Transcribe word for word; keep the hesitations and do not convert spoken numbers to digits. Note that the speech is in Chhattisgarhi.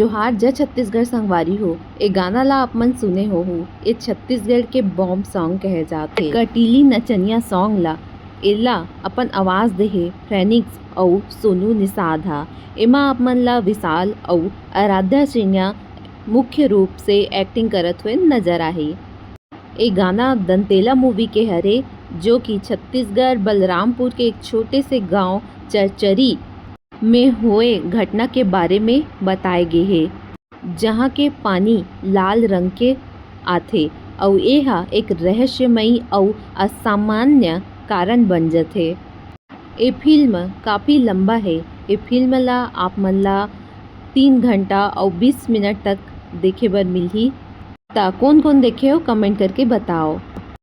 जोहार जय छत्तीसगढ़ संगवारी हो। ए गाना ला आप मन सुने होहू। ए छत्तीसगढ़ के बॉम्ब सॉन्ग कहे जाथे। कटीली नचनिया सॉन्ग ला, एला अपन आवाज दे हे फ्रेनिक्स अउ सोनू निषाद हा। एमा आप मन ला विशाल अउ आराध्या सिंह मुख्य रूप से एक्टिंग करत हुए नजर आही। ए गाना दंतेला मूवी के हरे, जो कि छत्तीसगढ़ बलरामपुर के एक छोटे से गांव चरचरी में होए घटना के बारे में बताए गे हे, जहां के पानी लाल रंग के आथे अउ ए हा एक रहस्यमयी अउ असामान्य कारण बन जथे। ए फिल्म काफी लंबा हे। ए फिल्म ला आप मन ला तीन घंटा अउ बीस मिनट तक देखे बर मिलही। त कोन कोन देखे हो, कमेंट करके बताओ।